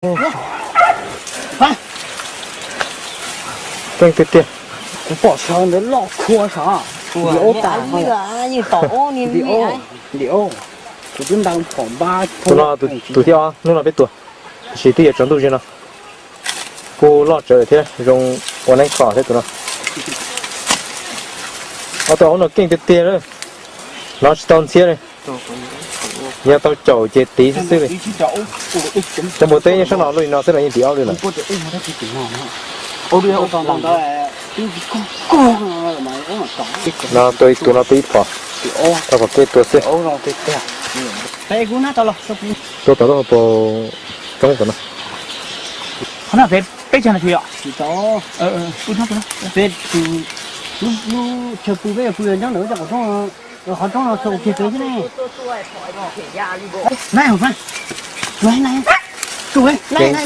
Keej tiag tiag. Kuv pom sawv ntawd loj khua sav. Nti ob tas, nti ob, nti ob. Kuv twb nta phom npab. Tus no tus thib ob hnub no peb tua, tiam sis twb yuav tsaus ntuj ze no. Kuj loj tsawv thiab zoo ua neeb kho thiab tus no. Ob tug ub no keej tiag tiag lawm, hnov tsis tau ntxhiab li. Yog tau caum ces tiv xwb xwb li. Cov npua teb nyob sab no lub li no xwb los yeej tiv ob li lawm. No tua ib tug no tua ib phom, rau phom keb tua xwb. Tua tom lub hauv paus roob tom no.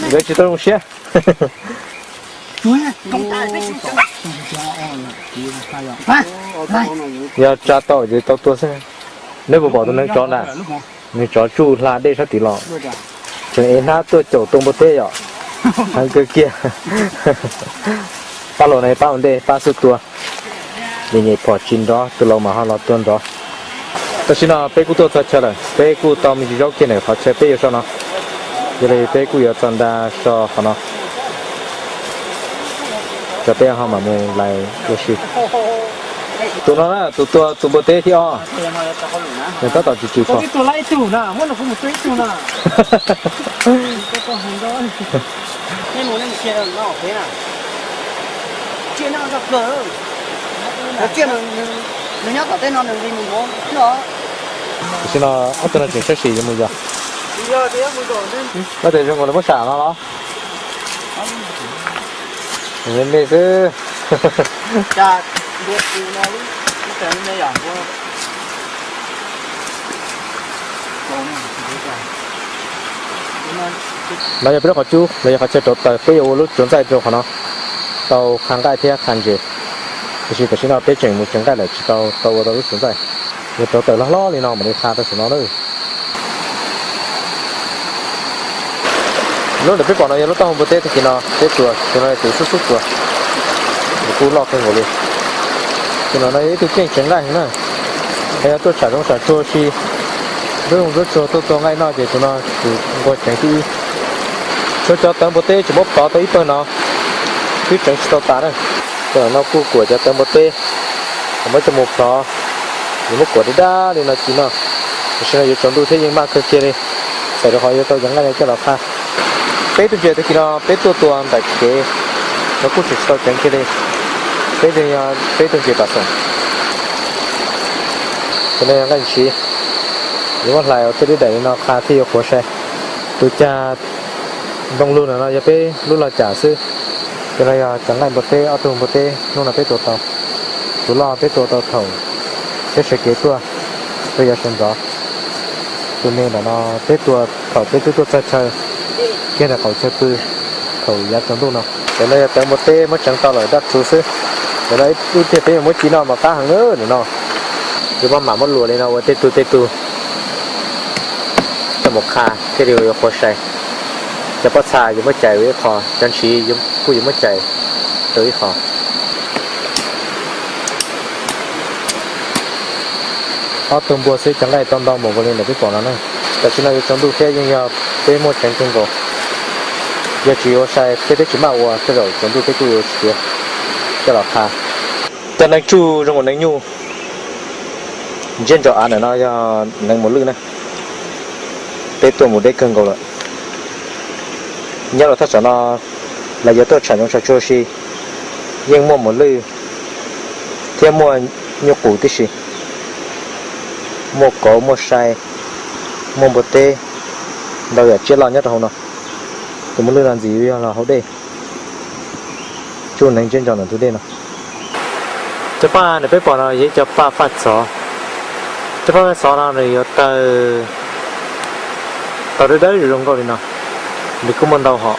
Nkawd tsis tau zoo siab. Yog tsa tau ces tau tua xwb. Neb puas pom tus neev tsov na? Neev tsov tsuj hla dej sab tid los, tseem ev hnab tuaj caum tua npua teb yom. Heev kawg kiag. Pab los no pab ua ntej pab xub tua, vim nyem phom tsis nrov tus laus mas ho los tua nrov. Tam sim no peb kuj tuaj txog chaw lawm, peb kuj tau me ntsis zaub kiag ntawm qhov chaw peb yuav so no, yog li peb kuj yuav txog nra so qhov no, tso peb ho mam mus lais ua si. Tus no na tus tua tus npua teb thib ob, nws tab tom tsis tsis pom. Tam sim no ob tug no tseem sab sim yuav mus yos. Koj tias zoo nkaus lawv muab sam no los? Me me xwb. No yog peb lub qhov cub, no yog qhov chaw rauv taws, peb yuav ua lub tsuav ntxaij rau qhov no, tau qha nqaij thiab qha ntses. Tiam sis tam sim no peb tseem mus tsev nqaij lawm tsis tau tau ua tau lub tsuav ntxaij, yuav rauv taws hlob hlob li no mam li qha rau saum no na. Lub ntawm peb pom no yog lub taub hau npua teb tag kis no peb tua, tus no tus xub xub tua, nws kuj loj kawg nkaus li. Tus no no yog ib tug keej tsev nqaij heev na, yog tuaj tsham zoov tsham tsuag si, ntxub zoov ntxub tsuag tuaj tua nqaij noj ces tus no tus nquag tseev thib ib. Tshuav cov tawv npua teb tseem muab plhov tau ib pawg no, twb tseev tsis tau tas na. Tus no kuj kuam cov tawv npua teb, kuv muab coj mus plhov, yuav muab kuam dab dab li no ci no. Tam sim no yuav tsaus ntuj thiab yeej maj kawg kiag li, txawm rau qhov yuav tau cov nqaij no coj los qha. Peb tus ntses tag kis no peb tuaj tua ntawm kev, no kuj tseem tsis tau ceev kiag li. Peb yog peb tus ntses pam xoom, tus no yog nqaij ntshiv, yuav muab hlais ua tej dib daim li no qha thiaj yuav qhuav sai. Tus cag ntoo lug no yog peb lub log cam xwb. Tus no yog cov nqaij npua teb, ob tug npua teb hnub no peb tua tau. Tus loj peb tua tau thaum peb sawv kev tuaj rau yav sawv ntxov. Tus me ntawm no peb tua thaum peb twb tuaj txog chaw kiag ntawm qaum chaw pw thaum yav tsaus ntuj no. Tus no yog tawv npua teb muab tseev tau lawm dab txuv xwb. Tus no ib lub tiag peb yuav muab ci noj mas qab heev no. Yuav maj mam muab luas li no ua tej tug tej tug coj mus qha thiaj li yuav qhuav sai. Cov pob txha yuav muab cais ua ib qho, cov ntshiv kuj yuav muab cais rau ib qho. Ob tug npua xwb cov nqaij tau ntau mus nkaus li ntawm peb pom no na. Tam sim no yuav tsaus ntuj thiab yeej yog peb muaj tseev kawg nkaus. Yog tsis ua sai peb twb tsis maj ua, tej zaum tsaus ntuj peb kuj yuav tsis tiav coj los qha. Cov neev tsuj zoo nkaus neev nyuj ntsiab ntso av ntawm no yog neev mos lwj na. Peb tuaj mus deb kawg nkaus lawm. Nyob rau thaj tsam no los yuav tuaj tsham zoov tsham tsuag si, yeej muaj mos lwj thiab muaj nyuj qus tib si, muaj kauv muaj sai, muaj npua teb, ntau yam tsiaj loj nyob rau hauv no. Tus mos lwj no ntxim yog los hauv dej, tsuj neev ntsiab ntso ntawm ntug dej no. Cov paj ntawm peb pom no yog ib co paj faj txov. Cov paj faj txov no nws yuav tawg tau dawb dawb zoo nkauj li no. Nws kuj muaj ntau hom,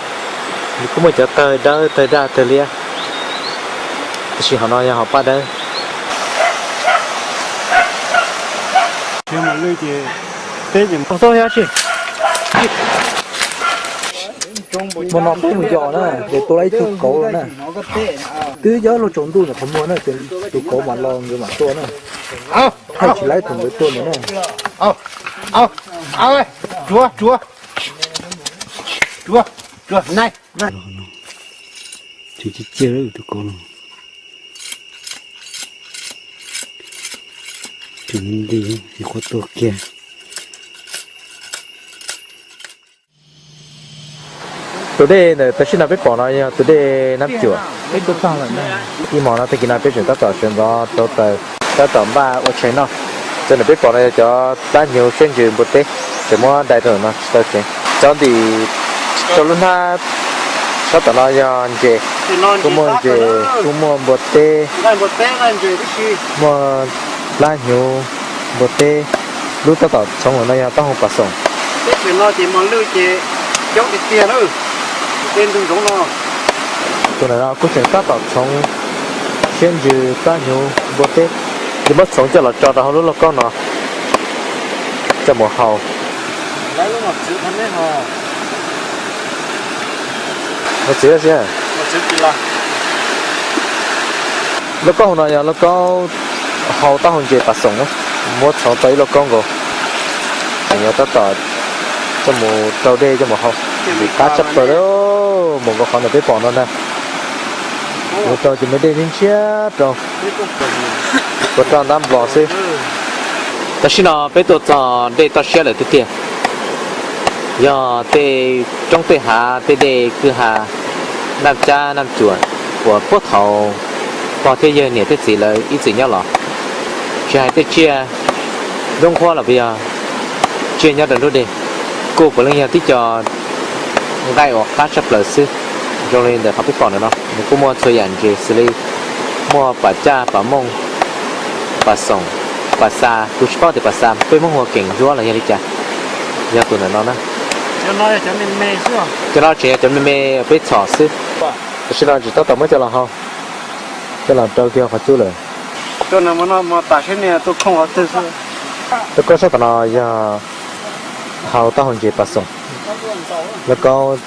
nws kuj muaj cov tawg dawb tawg daj tawg liab, tiam sis hom no yog hom paj dawb. Tsis, tsis, tsis. Hmo no peb mus yos na, ces tua laib ib tug kauv los na. Twb yog luag tsaus ntuj ntawm qhov muag na, ces tus kauv mam los nkawd mam tua na. Thaij tsis laib thaum nkawd tua ntawd na. Tsuav, tsuav, tsuav, tsuav, nai. Tsis ciaj ciaj tus kauv no. Tseem nti nti, tsis qhuav tuag kiag. Tus dej ntawm tam sim no peb pom no yog tus dej Nab Cuam. Ib hmo no tag kis no peb tseem tab tom sawv ntxov rauv taws, tab tom npaj ua tshais noj. Cov ntawm peb pom no yog cov plab hnyuv siab ntsws npua teb, tseem muab dai rau ntawm no tsis tau tseev. Cov ntim rau lub hnab sab tom no yog ntses, kuj muaj ntses, kuj muaj npua teb, muaj plab hnyuv, npua teb. Lub tab tom txhoov lawm no yog taub hau pas xoom. Tus ntawm no kuj tseem tab tom txhoov siab ntsws, plab hnyuv, npua teb. Ces muab txhoov coj los tso rau hauv lub lauj kaub no coj mus hau. Lauj kaub hauv no yog lauj kaub hau taub hau ntses pas xoom, muab txhoov tau ib lauj kaub nkaus. Yog tab tom coj mus rau dej coj mus hau, ntxim qab tshaj plaws li. Mus nkaus qhov ntawm peb pom no na, mus rau ces me dej ntshiab rau, ua roj ntab nplos xwb. Tam sim no peb tuaj txog dej toj siab lawm tiag tiag. Yog tej roob tej hav, tej dej kwj ha, Naj Cab Naj Cuam uas puag thaum pog thiab yawg niam thiab txiv lawv ib txwm nyob los. Tsis hais tej tsiaj zoo nqhuab los puas yog tsiaj nyob rau nruab dej, kuj puav leej yog tib co nqaij uas qab tshaj plaws xwb. Zoo li ntawm qhov peb pom ntawm no, nws kuj muaj txhua yam ntses xws li muaj pas caj, pas mooj, pas xoom, pas xa, kuv tsis paub tias pas xa peb Hmoob hu ua keem ntsuab los yog li cas, yog tus ntawm no na. Cov no tseem yog cov me me peb txhom xwb. Tam sim no tseem tab tom muab coj los hau, coj los rau kiag qhov cub lawm. Lauj kaub sab tom no yog hau taub hau ntses pas xoom. Lauj kaub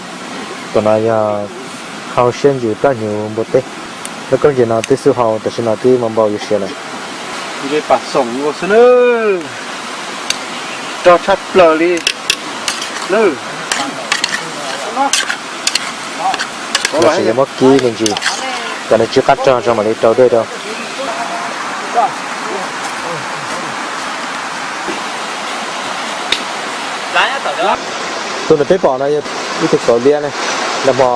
tom no yog hau siab ntsws plab hnyuv npua teb. Lauj kaub ntses no twb xub hau, tam sim no twb npau npau yuav siav lawm. Ntses pas xoom nkaus xwb na, rog tshaj plaws li. Los sis yuav muab kib me ntsis kom nws tsw qab rog tso mam li rau dej rau. Tus ntawm peb pom no yog ib tug kauv liab ne. Nag hmo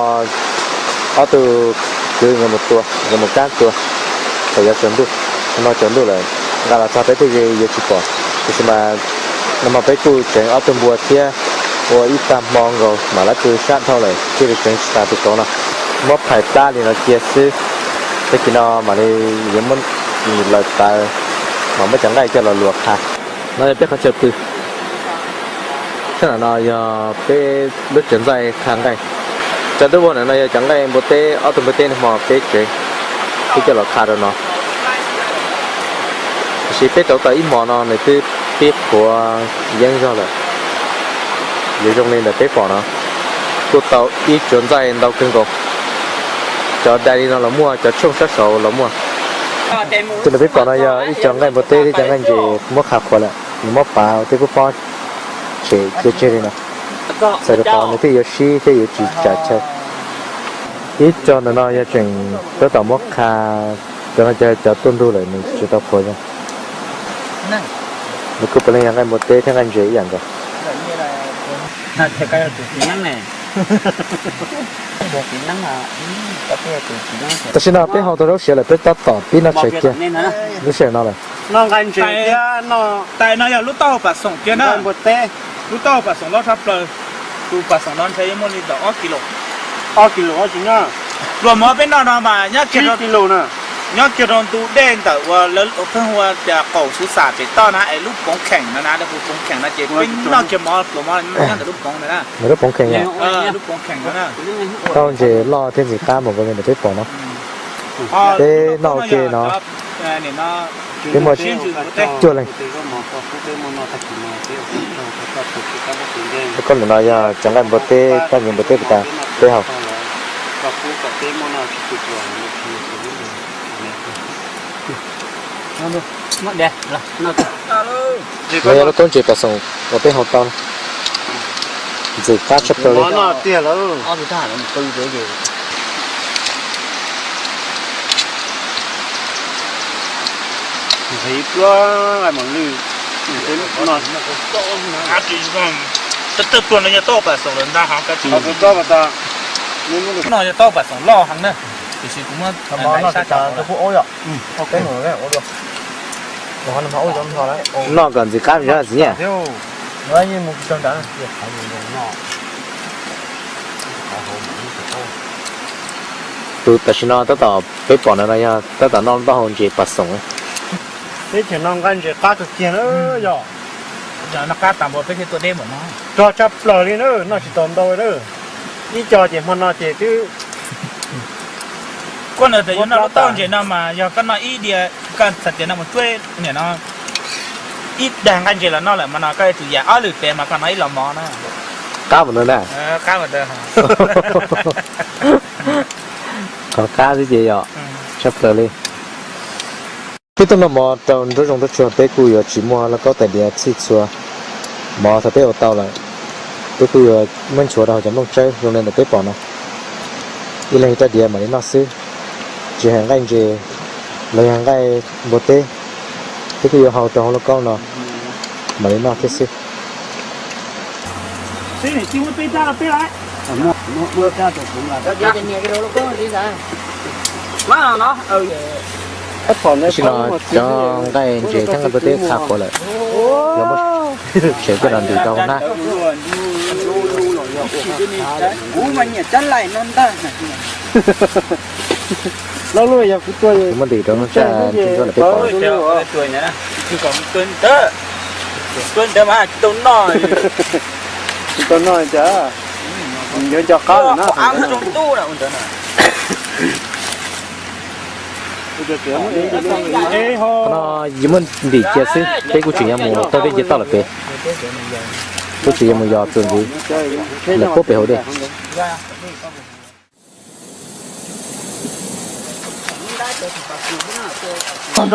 ob tug kwv nkawd mus tua, nkawd mus kab tua thaum yuav tsaus ntuj. Nag hmo tsaus ntuj lawm, nqa los txog peb twb yuav tsis pom, tiam sis mas nag hmo peb kuj tseev ob tug npua thiab ua ib tag hmo nkaus mam lawv tw sab dhau lawm thiaj li tseev tsis tas tus kauv no. Muab phais plab li no cia xwb, tag kis no mam li yuav muab lawm tawv, mam muab cov nqaij coj los luas qha. No yog peb qhov chaw pw. Sab nram no yog peb lub cov ntxaij qha nqaij. Cov ntuj vog ntawm no yog cov nqaij npua teb, ob tug npua teb nag hmo peb tseev, peb coj los qha rau no. Tiam sis peb rauv taws ib hmos no nws twb pib qhuav yeeb zog lawm. Yuav zoo li ntawm peb pom no, kuj tau ib tsuas ntxaij ntau kawg nkaus. Cov dai li no los muaj, cov tshooj sab saud los muaj. Tus ntawm peb pom no yog ib co nqaij npua teb thiab cov nqaij ntses muab qha qhuav lawm, nws muab pav ua tej kub pob tshem cia tseg li no, txhawm rau qhov nws thiaj yuav sib thiab yuav tsis tsam chaw. Ib co ntawm no yog tseem tab tom muab qha, cov no cov tuaj ntug lawm nws tsis tau qhuav zoo. Nws kuj puav leej yog nqaij npua teb thiab nqaij ntses ib yam nkaus. Tam sim no peb hau tau zaub siav lawm, peb tab tom pib noj tshais kiag lub sij hawm no lawm. Tais no yog lub taub hau pas xoom kiag na. Lub taub hau pas xoom loj tshaj plaws. Tus pas xoom no ntshe yuav muaj li ntawm ob kis lus. Pluas mov peb noj no mas nyob kiag rau ntu dej ntawm uas lawv pheej hu ua tias qaum Suv Xam pem toj na es lub poov kheem no na, lawv hu poov kheem no ces peb noj kiag mov pluas mov nyob ntawm lub poov ntawd na. Lub poov kheem, lub poov kheem no na. Taub ntses loj thiab ntxim qab mus nkaus li ntawm peb pom no. Peb noj ua ke no. Peb muaj cuaj leeg. Koj ntawm no yog cov nqaij npua teb, kab nyiaj npua teb puas tau peb haus. No yog lub kaub ntses pas xoom uas peb haus tau. Ntxim qab tshaj plaws li. Tawg tawg pluag no yog tau pas xoom lawm ntag. No yog tau pas xoom loj heev na, tiam sis kuv muab sab tau. Noj kom ntxim qab zog txiv nyiaj. Tus tam sim no tab tom peb pom no no yog tab tom noj taub hau ntses pas xoom. Peb tseem noj nqaij ntses qab kawg kiag na yog. Noj qab tas npua peb thiaj tuaj deb npaum no. Rog tshaj plaws li na, noj tsis tau ntau na. Ib co ces hmo no ces twb. Koj noj lub taub hau ntses no mas yog koj noj ib diav, koj txhais tes no mus cuab niam no ib dag nqaij ntses los noj lawm mas no koj yuav tsum yam ob lwm pem mas koj noj ib los mov na. Qab mus ntawd na. Qab mus ntawd. Qhov qab xwb ces yog tshaj plaws li. Peb tuaj noj mov rau nruab zoo nruab tsuag peb kuj yuav tsis muaj lauj kaub tais diav txhij txhua. Mov thaum peb ua tau lawm, peb kuj yuav muab nchuav rau hauv cov nplooj tsawb zoo li ntawm peb pom no. Ib leeg ib rab diav mam li noj xwb, tsis hais nqaij ntses los yog nqaij npua teb, peb kuj yuav hau rau hauv lauj kaub no mam li noj thiab xwb. Tam sim no cov nqaij ntses thiab nqaij npua teb qha quav lawm, yog muab tsev coj los ntim rau hauv hnab. Kuv muab ntim rau nruab nrab lawm peb pom. Qhov no yus muab ntim cia xwb, peb kuj tseem yuav mus taug dej nce toj lawm pem, kuj tseem yuav mus yos txuas ntxiv lawm puag pem hauv dej. Tam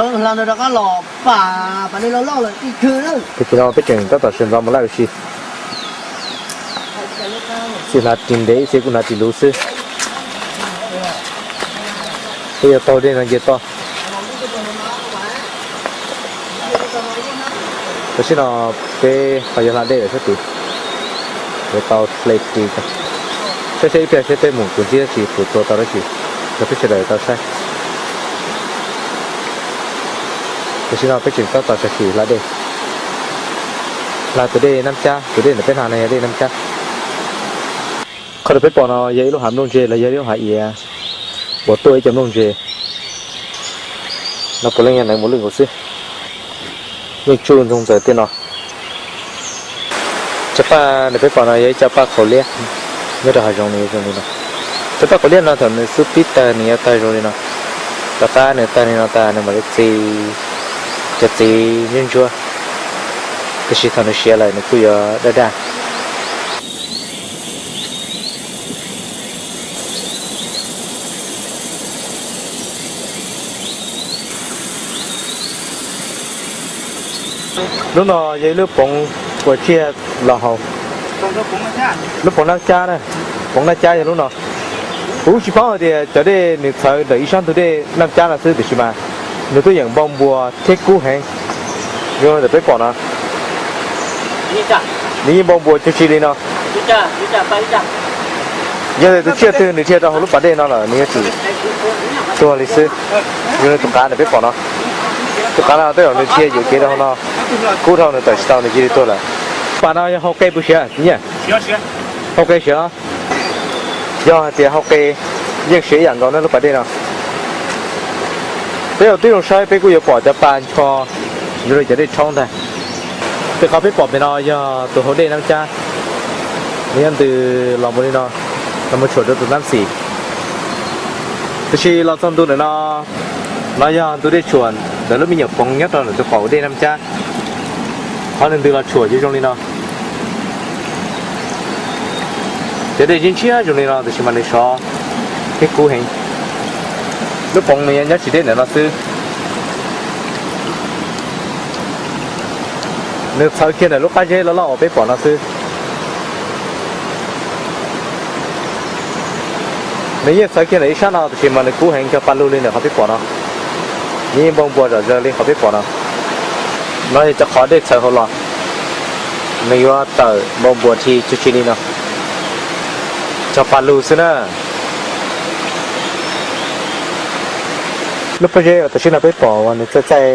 sim no peb tseem tab tom sawv ntxov mus lawm ua si. Txiv hnav ris ntev, txiv kuj hnav ris luv xwb. Peb yuav taug dej no nce toj. Tam sim no peb ho yuav hla dej lawm sab tid, yuav tau hle ris. Saib saib ib pliag seb peb mus puas ntsib dab tsi, puas tua tau dab tsi, rau peb sawv daws tau saib. Tam sim no peb tseem tab tom sawv tsees hla dej, hla tus dej Nab Cab, tus dej ntawm peb hla no yog dej Nab Cab. Qhov uas peb pom no yog ib lub hav nplooj ntse los yog ib lub hav iav uas tuaj ib co nplooj ntse no puav leej yog neev mus lwj nkaus xwb. Yeej tsuj ntxoog ntxaws tej no. Cov paj uas peb pom no yog ib co paj qhaus liab nyob rau hav zoov nws zoo li no. Cov paj qhaus liab no thaum nws xub pib tawg nws yuav tawg zoo li no. Tom qab nws tawg li no tas nws mam li txi cov txiv ntsuab ntsuab, tiam sis thaum nws siav lawm nws kuj yuav daj daj. Lub no yog ib lub poov uas tsiaj los haus. Lub poov Nab Cab na, poov Nab Cab yog lub no. Kuv tsis paub hais tias cov dej nws txhawv ntawm ib sab ntug dej Nab Cab no xwb, tiam sis mas nws tuaj yeem npau npua thiab kub heev zoo li ntawm peb pom no. Nws yeej npau npua cuag tsi li no. Yog tias tus tsiaj twg nws dhia rau hauv lub pas dej no lawm nws yuav tsum tuag li xwb. Zoo li tus qav ntawm peb pom no, tus qav no tej zaum nws dhia yuam kev rau hauv no, kub dhau nws tawm tsis tau nws cia li tuag lawm. Pas no yog hau qe puas siav txiv Nyiaj? Hau qe siav. Yog hais tias hau qe yeej siav ib yam nkaus na lub pas dej no. Peb ua tib zoo saib peb kuj yuav pom cov pa ncho zoo li cov dej tshoob ntag. Tej qhov peb pom pem no yog tus hauv dej Nab Cab, nws yuav ntws los mus li no, los mus tshuam rau tus Nab Xis. Tiam sis los txog ntu ntawm no No yog tus dej tshuam ntawm lub me nyuam poov nyob rau ntawm tus qaum dej Naj Cab, qhov ntws los tshuam ces zoo li no. Cov dej ntshiab ntshiab zoo li no tiam sis mas nws sov thiab kub heev. Lub poov nws nyob tsis deb ntawm no xwb. Nws txhawv kiag ntawm lub qab zeb loj loj uas peb pom no xwb. Nws yeej txhawv kiag ntawm ib sab no tiam sis mas nws kub heev cog pa lug li ntawm qhov peb pom no. Nws yeej npau npuas zom zaws li qhov peb pom no. No yog cov qhov dej txhawv hauv los, nws yuav tawm npau npuas tsis tsis li no, cog pa lug xwb na. Lub pob zeb uas tam sim no peb pom uas nws txaij txaij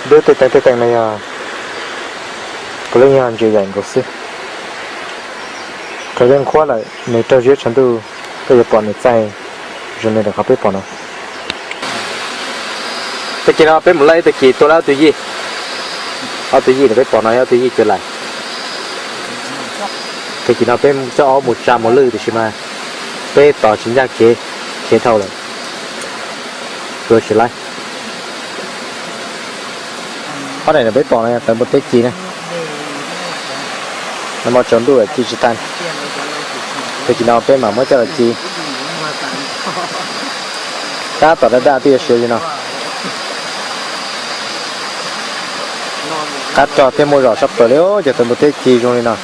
dub tej teev tej teev no yog puav leej yog ntses yaim nkaus xwb. Thaum yeej qhuav lawm nws raug ziab tshav ntuj, koj yuav pom nws txaij zoo li ntawm qhov peb pom no. Tag kis no peb mus laij ib tag kis tua laij ob tug yij. Ob tug yij ntawm peb pom no yog ob tug yij cuav lais. Tag kis no peb coj ob mus tsa mus lwj tiam sis mas peb tos tsis ncaj kev, khiav dhau lawm, tua tsis laij. Ob daim ntawm peb pom no yog tawv npua teb ci na. Nag hmo tsaus ntuj ci tsis tag, tag kis no peb mam muab coj los ci. Tab tom daj daj twb yuav siav li no. Qab rog thiab muaj zos sab plaws li, cov tawv npua teb ci zoo li no.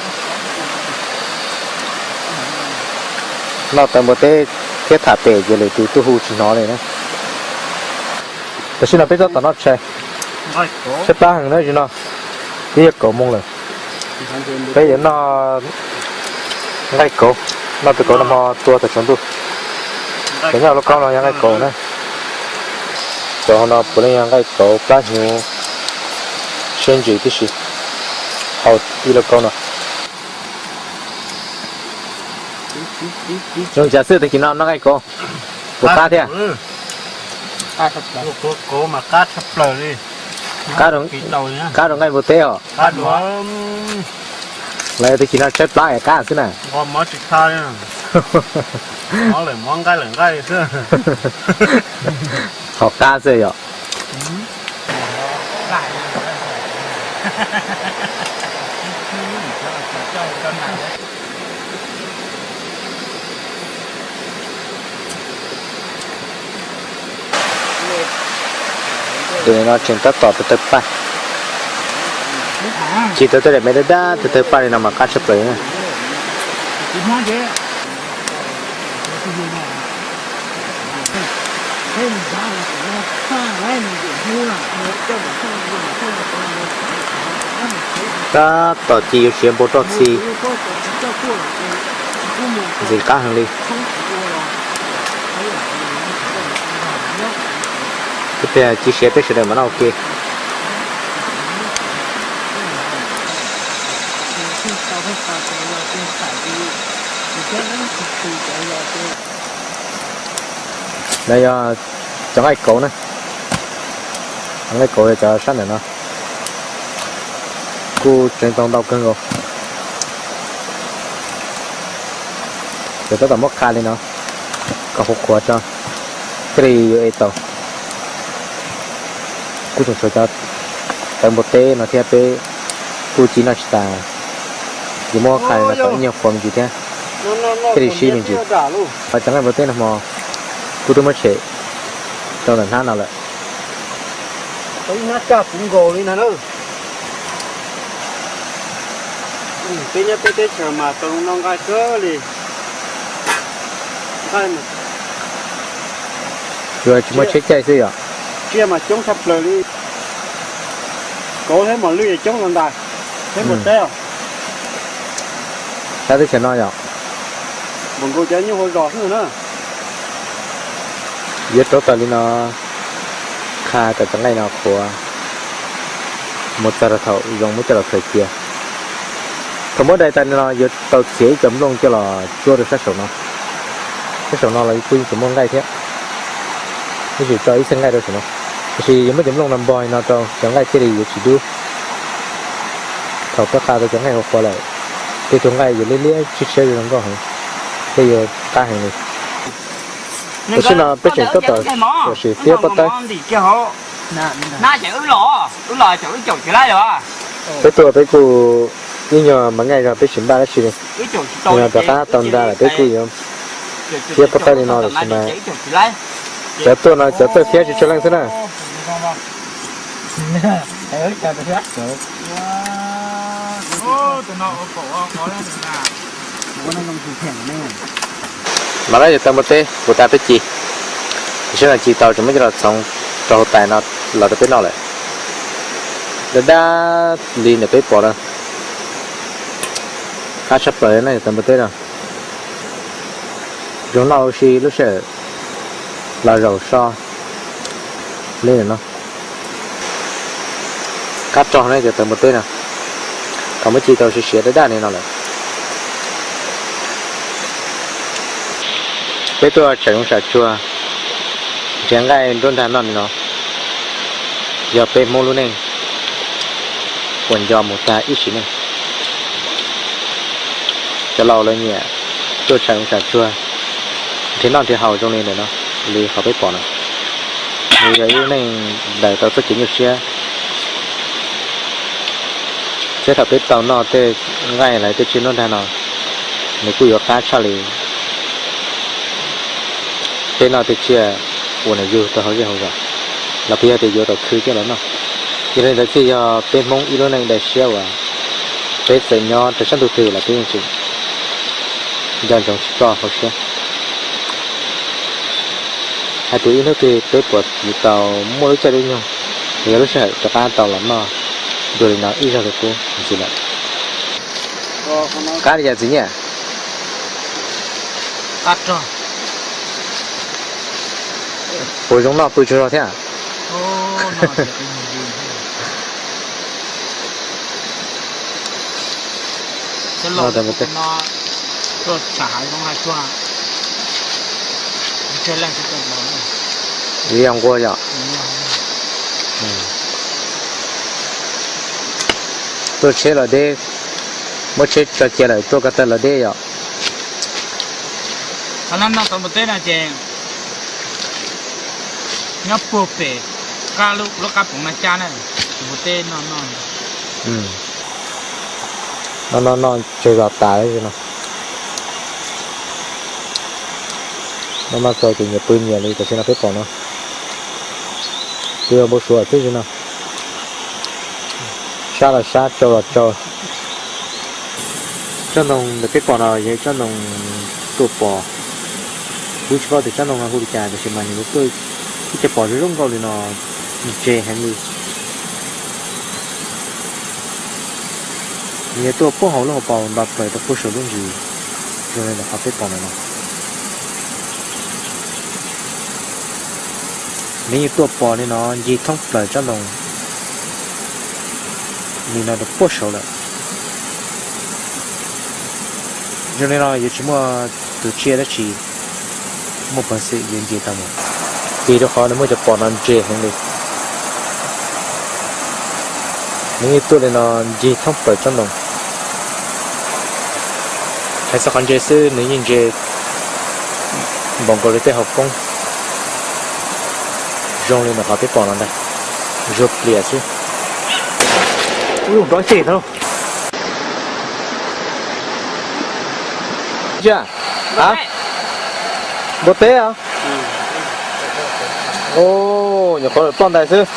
Noj tawv npua teb thiab tham pem ces lwm tus tuaj hu tsis hnov li na. Tam sim no peb tab tom noj tshais, tshaib plab heev na, zaum no twb yog kaum moos lawm. Peb yuav noj nqaij kauv, noj tus kauv nag hmo tua thaum tsaus ntuj. Cov nyob hauv lub kaub no yog nqaij kauv na. Cov hauv no puav leej yog nqaij kauv plab hnyuv siab ntsws tib si, hauv ib lub kaub no. Zoo cas xwb tag kis no noj nqaij kauv puas qab thiab? Qab rau nqaij npua teb os. Lawv tag kis no tshaib plab es qab xwb na. Qhov qab xwb yom. Tus no tseem tab tom tawv tawv paj. Ci tawv tej daim me dab dab tawv tawv paj li no mas qab tshaj plaws. Tab tom ci yuav siav npau roj txi, ntxim qab heev li. Ib pliag ci siav peb sawv daws mam noj ua ke. No yog cov nqaij kauv na, cov nqaij kauv cov sab ntawm no kuj tseev tau ntau kawg nkaus. Ces tab tom muab qha li no kom qhuav qhuav tso thiaj li yuav ev tau. Kuj tseem tshuav cov tawv npua teb no thiab, peb kuj ci noj tsis tas, ces muab qha li no kom ib nyuag qhuav me ntsis thiab, thiaj li sib me ntsis. Cov nqaij npua teb no hmo kuj twb muab tshem rau ntawm hnab no lawm. Peb nyob peb teb chaws mas tau zoo noj nqaij kawg li. Nqaij mas tsis muaj tsheb caij xwb yom. Tsiaj mas coob tshaj plaws li. Kauv thiab mos lwj coob los ntais, thiab npua teb os. Sab teb chaws no yom, npaum nkaus cov nyuj hauv zos xwb na. Yuav rauv taws li no, qha kom cov nqaij no qhuav, mus txog rau thaum zoo muab coj los khaws cia. Thaum muab dai tas li no yuav tau txiav ib co nplooj coj los tsuab rau sab saum no. Sab saum no los kuj yeej tseem muaj nqaij thiab, tab sis tso ib txhia nqaij rau saum no. Tiam sis yog muab cov nplooj no npog li no rau cov nqaij thiaj li yuav tsis dub. Thaum koj qha tau cov nqaij qhuav qhuav lawm, tej tug nqaij yuav liab liab tshiab tshiab zoo nkauj heev, thiab yuav qab heev li. Tam sim no peb tseem tab tom sim tiab pob tawb. Peb tuaj peb kuj ib nyuag mas nqaij zog peb tsis npaj dab tsi li. Nim no rov qab tau nra lawm peb kuj yuav tiab pob tawb li no tam sim mas cov tuaj no cov txawj tiab tsis tshua leej xwb na. Mas lawv yog tau npua teb puas tas peb ci, tam sim no ci tau tseem muab coj los txhoov rau hauv tais no los rau peb noj lawm. Dab dab li ntawm peb pom na, qab tshaj plaws na yog tau npua teb no. Zoo noj ua si lub sij hawm los zaum so li no. Qab tso ne cov tawv npua teb no, thaum muab ci tau siav siav daj daj li no lawm. Peb tuaj tsam zoov tsam tsuag nrhiav nqaij nruab nrag noj li no, yog peb Hmoob lub neej uas nco mus tag ib sim neej. Cov laus lawv nyiam tuaj tsam zoov tsam tsuag nrhiav noj nrhiav haus zoo li ntawm no, li qhov peb pom no. Nws yog ib lub neej daws tau txoj kev nyuaj siab, thiab thaum peb tau noj tej nqaij los tej tsiaj nruab nrag no, nws kuj yuav qab tshaj li peb noj tej tsiaj uas nws yug rau hauv zej hauv zos, los puas yog tias yuav tau khw coj los noj. Yog li ntawd thiaj yog peb Hmoob ib lub neej daws siab uas peb txawm nyob rau sab ntug twg los peb yeej tseem nco ntsoov tsis txoj hauv siab. Hais tias ib hnub twg peb puas yuav tau muaj lub caij lub nyoog, yog lub sij hawm rov qab tau los noj dua li no ib zaug li qub ntxiv lawm. Qab li cas txiv Nyiaj? Puas zoo noj pw tsaug zog thiab? Li yog nqua yom? Tuaj tsheb los deb, muab tsheb tso cia lawm tuaj ko taw los deb yom? Qhov no no tau npua teb no ces nyob puag pem qab lub qab poov no cab na, tus npua teb no no. No no no tsaug zog tas li no. No no txog ces nyias pw nyias li tam sim no peb pom no. Pw npau suav xwb li no. Sab los sab, tsau los tsau. Tsob ntoo ntawm peb pom no yog tsob ntoo tuaj pos. Kuv tsis paub tias tsob ntoo no hu li cas tab sis mas nws tuaj ib co pos zoo zoo nkauj li no ntse heev li. Nws tuaj puag hauv lub hauv paus nto plaws rau puag saum lub ntsis zoo li ntawm qhov peb pom ntawm no. Nws yeej tuaj pos li no ncig thoob plaws tsob ntoo li no rau puag saud lawm. Zoo li no yuav tsis muaj tus tsiaj dab tsi muaj peev xwm yuav ncig tau mus, vim rau qhov nws muaj cov pos no ntse heev li. Nws yeej tuaj li no ncig thoob plaws tsob ntoo. Hais txog qhov ntse xwb nws yeej ntse npaum nkaus li tej hauv poob. Zoo li ntawm qhov peb pom no ntag, zuag plias xwb. Npua teb os. Nyuam qhuav ploj ntais xwb.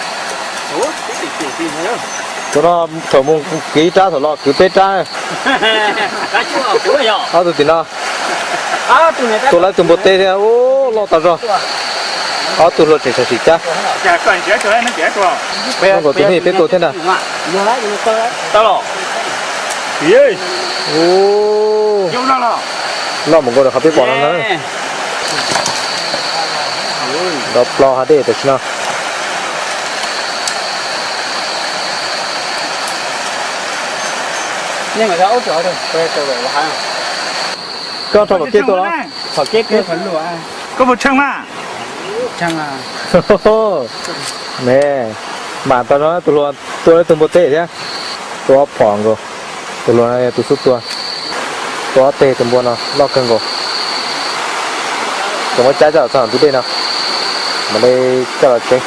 Tus no thaum mus kwv ib rab, thaum los kwv peb rab. Ob tug tim no, tua lawv tus npua teb thiab, loj tas zog. Ob tug hluas tseem sawv tsees cab. Zoo nkaus tus me peb tua thiab ntag. Loj mus nkaus rau qhov peb pom no na. Nrov plo hav dej tam sim no. Koj rau tom kev tua los? Koj puas tsheej mas? Ne, mam tas zog tus hluas tua ib tug npua teb thiab. Tua ob phom nkaus. Tus hluas no yog tus xub tua. Tua ob teg tus npua no loj kawg nkaus. Tseem muab cab coj los txog ntug dej no, mam li coj los tsev.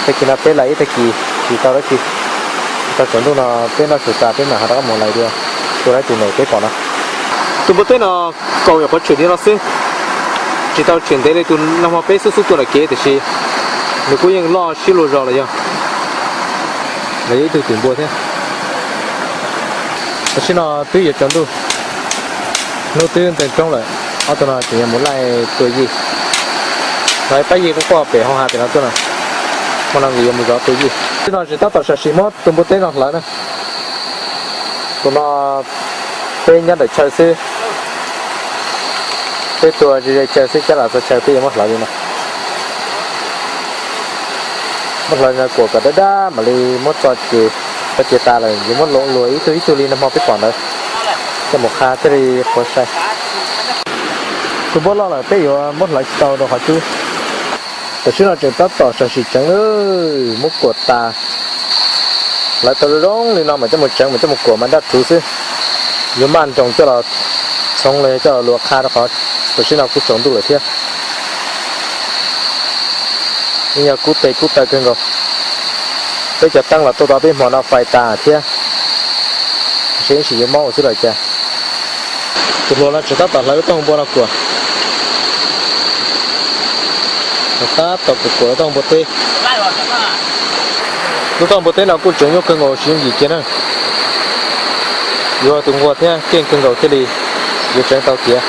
Tag kis no peb lawv ib tag kis tsis tau dab tsi, tsis tau tsaus ntuj no peb noj su tas peb mam ho rov qab mus lawm dua. Tus lawv tus nws peb pom no, tus npua teb no kaus nyuam qhuav tshwm li no xwb, tsis tau tshwm ntev li tus nag hmo peb xub xub tua nram kev tiam sis nws kuj yeej loj siab luag zog los yog, los yog ib tug twm npua thiab. Tam sim no twb yuav tsaus ntuj, hnub twb ntees roob lawm, ob tug no tseem yuav mus laij tua yij. Lawv pab yij quaj quaj pem hauv hav pem no tuaj no, hmo no nkawd yuav mus zov tua yij. Tam sim no tseem tab tom sam sim muab tus npua teb no hlawv na. Tus no peb nyob ntawm chaw xwb, peb tua ze ze chaw xwb, cab los txog chaw peb yuav muab hlawv li no. Muab hlawv li no kuam kom dawb dawb mam li muab txo ces, txo ces tas lawm yuav muab luam luas ib tug ib tug li nag hmo peb pom ntawd coj mus qha thiaj li qhuav sai. Tus npua loj lawm peb yuav muab hlawv tsis tau rau qhov cub. Tam sim no tseem tab tom sam sim tseev, muab kuam tas, hlawv tau zoo zoo li no mam coj mus tseev mam coj mus kuam mas daj rhuv xwb. Yuav maj nroos coj los txhoov los yog coj los luas qha rau qhov tam sim no kuj tsaus ntuj lawm thiab. Yeej yog kub tes kub taw kawg nkaus. Peb cov teeb los tuaj tau peb hmo no fais tas thiab, ntshe ib sim yuav mob ua xwb los cas. Tus hluas no tseem tab tom hlawv lub taub hau npua no kuam, tab tom kuam kuam lub taub hau npua teb. Lub taub hau npua teb no kuj tseem nyuaj kawg nkaus tsis yooj yim kiag na. Yuav tus nquag thiab keej kawg nkaus thiaj li yuav tseev tau tiav.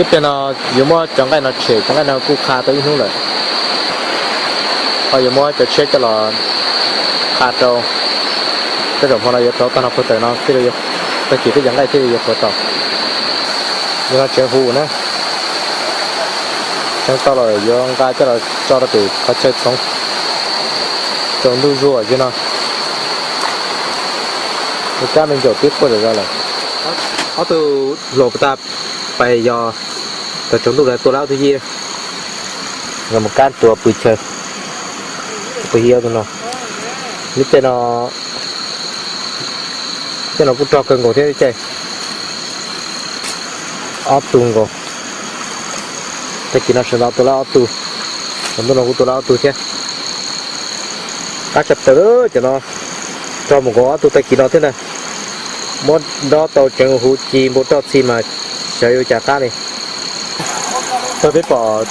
Ib pliag no yuav muab cov nqaij no tshem, cov nqaij no kuj qha tau ib hnub lawm. Ho yuav muab cov tshiab coj los qha rau, tej zaum hmo no yuav rauv tag no puag tawm no thiaj li, tag kis peb cov nqaij thiaj li yuav qhuav tau. Yog no tseev huv na, tseev tau lawm yuav nqa coj los tso rau pem qhov chaw txhoov. Tsaus ntuj zuag yog no, kab me ncaum twb quaj zom zaws lawm. Ob tug hluas puag ta pais yos, thaum tsaus ntuj lawv tua lawv ob tug yij, nkawd mus kab tuav pw chaw, pw yig ob tug no. Lub caij no, caij no kuj rog kawg nkaus thiab lub caij. Ob tug nkaus, tag kis no sawv ntxov tua lawv ob tug, tsaus ntuj no kuj tua lawv ob tug thiab. Qab tshaj plaws cov no, rog mus nkaus ob tug tag kis no thiab ntag. Muab dob tau tseev huv ci npau roj txhi mas xyov yuav cas qab li. Thaum peb pom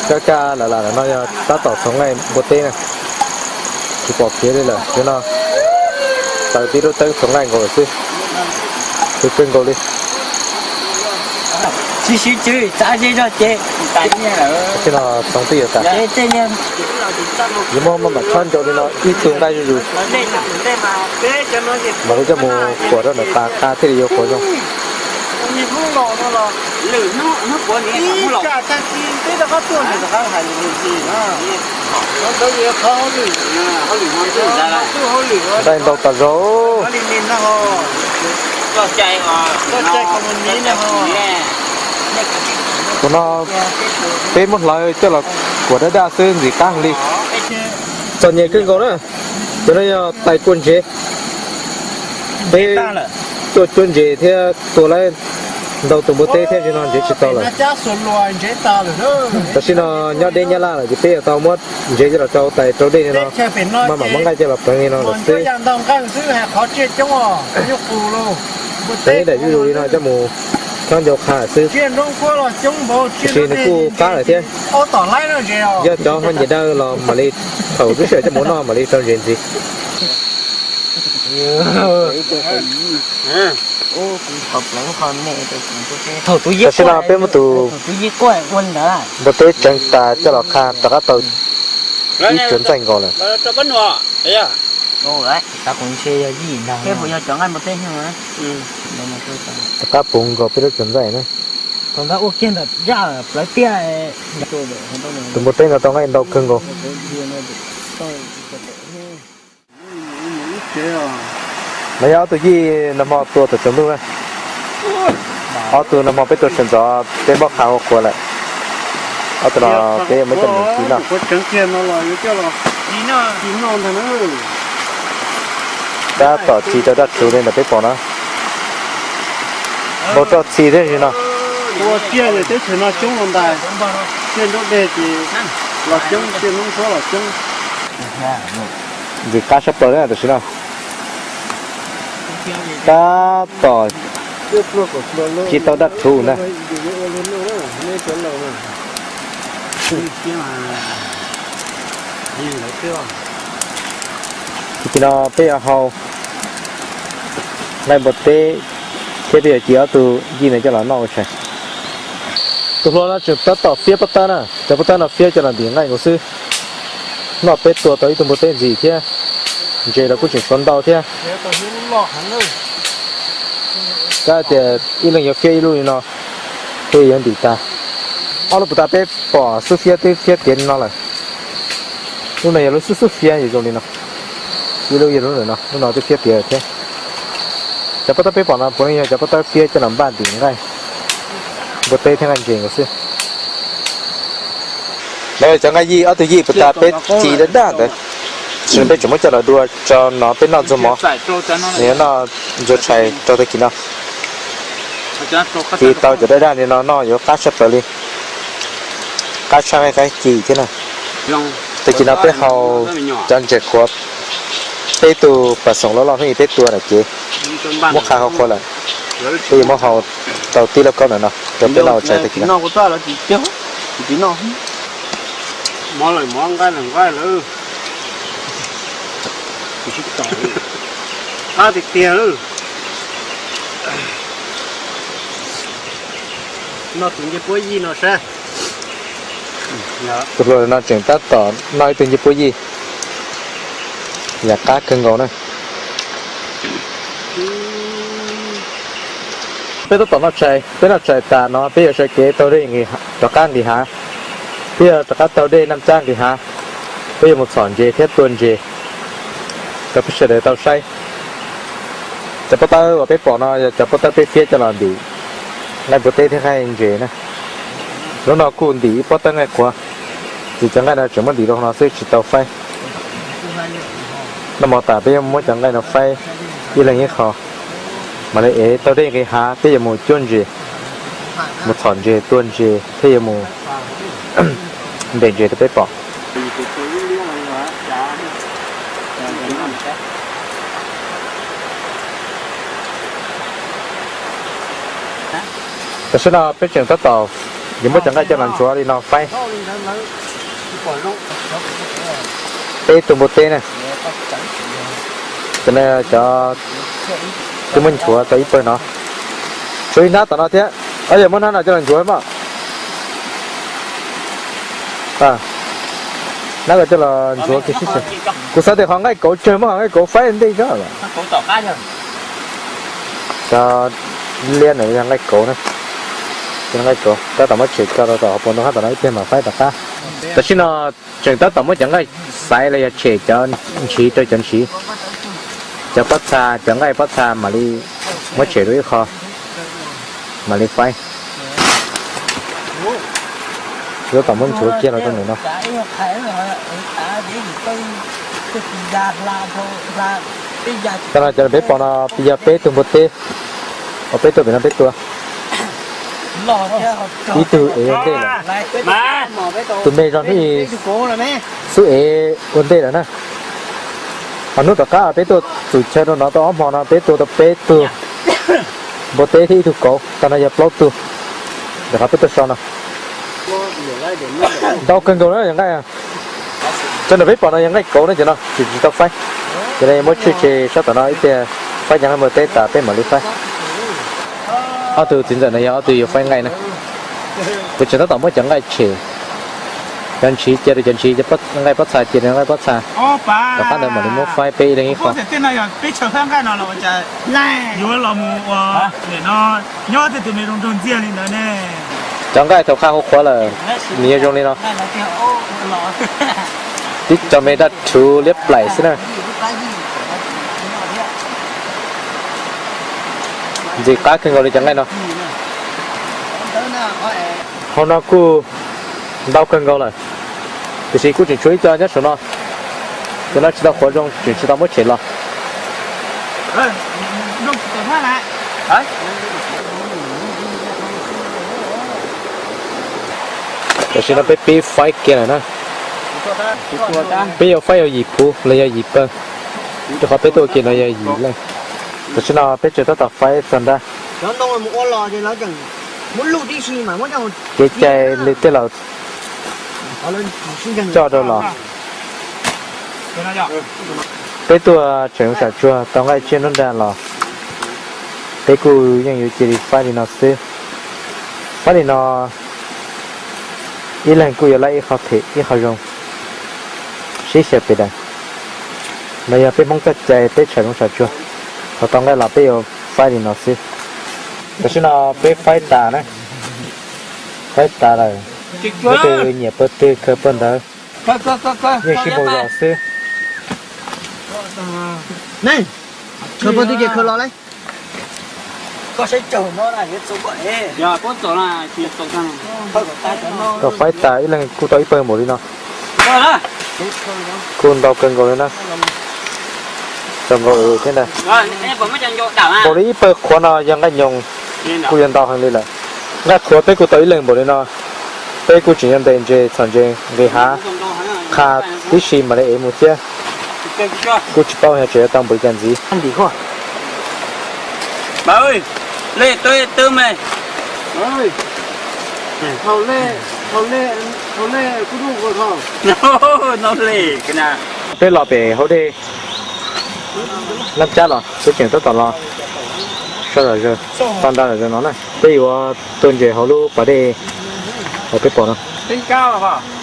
kab kaj lawm lawm no yog tab tom txhoov nqaij npua teb na, tsis pom kev li lawm, tam sim no taws tib lub teeb txhoov nqaij nkaus lawm xwb. Khwv kawg nkaus li. Tsis siv tswv txav ze zog ces, tam sim no txhoov twb yuav tas. Yuav muab maj mam chob ncau li no ib tug nqaij zuj zus, mam li coj mus kuam rau ntawm pas qha thiaj li yuav qhuav zoo. Nqaij ntau tas zog. Tus no peb muab hlawv coj los kuam daj daj xwb ntxim qab heev li. Txom nyem kawg nkaus na. Cov no yog tais kua ntsev. Peb tuaj cuab ntses thiab tua lawm ntau tus npua teb thiab, tam sim no ntsev tsis tau lawm. Tam sim no nyob deb nyab laj lawm ces peb yuav tau muab ntsev coj los rau tais rau dej li no, maj mam muab nqaij coj los pleev li no lawm xwb. Pleev ib daim zuj zus li no coj mus chob ncau qha xwb. Tiam sis nws kuj qab lawm thiab. Yog cov ho nyiam daw los mam li thaum lub sij hawm coj mus noj mam li rau ntsev ntxiv. Tam sim no peb muab tus npua teb tseev tas coj los qha rov qab tau ib tsuas ntxaij nkaus lawm. Rov qab puv nkaus peb lub tsuas ntxaij na. Tus npua teb no tau nqaij ntau kawg nkaus. Lawv yog ob tug yij nag hmo tua thaum tsaus ntuj na. Ob tug no hmo peb tua sawv ntxov peb muab qha ua qhuav lawm. Ob tug no peb yuav muab coj mus ci noj. Tab tom ci tau daj rhuv li ntawm peb pom na. Npau roj txi thiab no. Ua ciaj teb chaws no coob los ntais, ciaj nruab dej ces los coob, ciaj noob suab los coob. Ntxim qab sab plaws li tam sim no. Tab tom ci tau daj rhuv na. Tam sim no peb yuav hau nqaij npua teb thiab peb yuav ci ob tug yij ntawd coj los noj ua tshais. Tus hluas no tseem tab tom fiab pob tawb na, cov pob tawb no fiab coj los ntim nqaij nkaus xwb. Noj peb tua tau ib tug npua teb ntxim thiab, ntses los kuj tseem tshuav ntau thiab. Kab tias ib leeg yuav fiab ib lub li no, peb yuav ntim tag. Ob lub puas tas peb pom xub fiab twb fiab tiav li no lawm. Lub no yog lub xub xub fiab zoo li no. Ib lub yog lub ntawm no, lub no twb fiab tiav thiab. Cov pob tawb peb pom no puav leej yog cov pob tawb fiab coj los npaj ntim nqaij npua teb thiab nqaij ntses nkaus xwb. No yog cov nqaij yij, ob tug yij puas tas peb ci daj daj ntawd, tab sis peb tseem muab coj los dua tso no peb noj ntxuag mov, nws yuav noj ntxuag tshais rau tag kis no. Ci tau cov daj daj li no noj yuav qab tshaj plaws li, qab tshaj nqaij qaib ci thiab na. Tag kis no peb hau cov ntses qhuav, peb tug pas xoom loj loj hnub ib peb tua na ces muab qha hau qhuav lawm, peb yuav muab hau tau tib lauj kaub ntawm no rau peb noj ua tshais tag kis no. Mov lawm, mov nqaij lawm, nqaij lawm. Qab tiag tiag lawm. Noj tus ncej puab yij no saib. Tus hluas no tseem tab tom noj ib tug ncej puab yij, yam qab kawg nkaus na. Peb tab tom noj tshais, peb noj tshais tas no peb yuav sawv kev taug dej rov qab nqis hav. Peb yuav rov qab taug dej Naj Cab nqis hav, peb yuav mus txhom ntses thiab tua ntses rau peb sawv daws tau saib. Cov pob tawb uas peb pom no yog cov pob tawb peb fiab coj los ntim nqaij npua teb thiab nqaij ntses na. Lub no kuj ntim ib pob tawb nqaij qhuav, ces cov nqaij no tseem muab ntim rau hauv no xwb tsis tau faib. Noj mov tas peb yuav muab cov nqaij no faib ib leeg ib qho, mam li ev taug dej nqis hav, peb yuav mus cuab ntses, mus txhom ntses, tua ntses thiab yuav mus ntes ntses rau peb pom. Tam sim no peb tseem tab tom yuav muab cov nqaij coj los ntxuav li no faib. Peb tug npua teb na, cov no cov twb muab nchuav tau ib pawg no, tshuav ib hnab tom no thiab. Yog muab hnab no coj los ntxuav mog. Hnab ko coj los ntxuav kiag sib xwb. Kuv xav tias qhov nqaij kauv tsawg muab qhov nqaij kauv faib ntej zog lawm. Cov liab ntawd yog nqaij kauv na. Nqaij kauv tab tom muab tshem tso rau tom hauv paus ntoo hab tom no ib pliag mam faib tom qab. Tam sim no tseem tab tom muab cov nqaij xaiv los yog tshem cov ntshiv rau cov ntshiv. Cov pob txha, cov nqaij pob txha mam li muab tshem rau ib qho, mam li faib. Tab tom muab ntxuav kiag los rau ntawm no. Tam no cov peb pom no yog peb tug npua teb, uas peb tuaj pem no peb tua. Ib tug ev ua ntej lawm, tus me zog hnub i xub ev ua ntej lawm na. Ho hnub tom qab peb tuaj txum chaw rau no tau ob hmo no peb tua tau peb tug npua teb thiab ib tug kauv, tag no yog plaub tug. Ntawm qhov peb tuaj so no, ntau kawg nkaus na yog nqaij. Cov ntawm peb pom no yog nqaij kauv na, cov no tsis tsis tau faib. Ces no muab tshem tseg sab tom no ib pliag, faib cov nqaij npua teb tas peb mam li faib. Ob tug txiv ntxawm no yog ob tug yuav faib nqaij na. Kuv tseem tab tom muab cov nqaij tshem, cov ntshiv cia rau cov ntshiv, cov nqaij pob txha cia rau nqaij pob txha. Tom qab ntawd mam li muab faib peb ib leeg ib qho. Yuav los mus ua no nyob tej tus me zoo nraug ntxiag li ntawd ne. Cov nqaij thaum qhaj huv qhuav lawm nws yuav zoo li no. Tib co me daj rhuv liab plaim xwb na. Ntxim qab kawg nkaus li cov nqaij no. Hauv no kuj ntau kawg nkaus lawm, tiam sis kuj tseem tshuav ib co nyob saum no. Cov no tsis tau qhuav zoo, tseem tsis tau muab tshem los. Tam sim no peb pib faib kiag lawm na. Peb yuav faib yog yim puv los yog yim pawg, rau qhov peb tuaj ua ke no yog yim leej. Tam sim no peb tseem tab tom faib txog nrab. Kev cai li tej laus coj rau los. Peb tuaj tseem zoo sam tsuag tau nqaij tsiab nruab nrag los, peb kuj yeej yuav cia li faib li no xwb. Faib li no, ib leeg kuj yuav laib ib qho phem ib qho zoo, sib xyaw pes daws. No yog peb Hmoob txoj cai, peb tseem zoo sam tsuag, thaum tau nqaij los peb yuav faib li no xwb. Tam sim no peb faib tas na, faib tas lawm, leej twg nyiam pawg twg khaws pawg ntawd, yeej sib npaug zos xwb. Thaum faib tas ib leeg kuj tau ib pawg npaum li no, kuj ntau kawg nkaus li na. Txaus nkaus thiab ntag. Npaum li ib pawg qhuav no yog nqaij nyoos, kuj yuav ntau heev li lawm. Nqaij qhuav peb kuj tau ib leeg npaum li no, peb kuj tseem yuav ntes ntses txhom ntses nqis hav qha tib si mam li ev mus thiab. Kuj tsis paub yog tseem yuav tau npaum li cas ntxiv. Peb los pem hauv dej Nab Cab los peb tseem tab tom los so zom zaws, to nra zom zaws no na. Peb yuav tua ntses hauv lub pas dej uas peb pom no.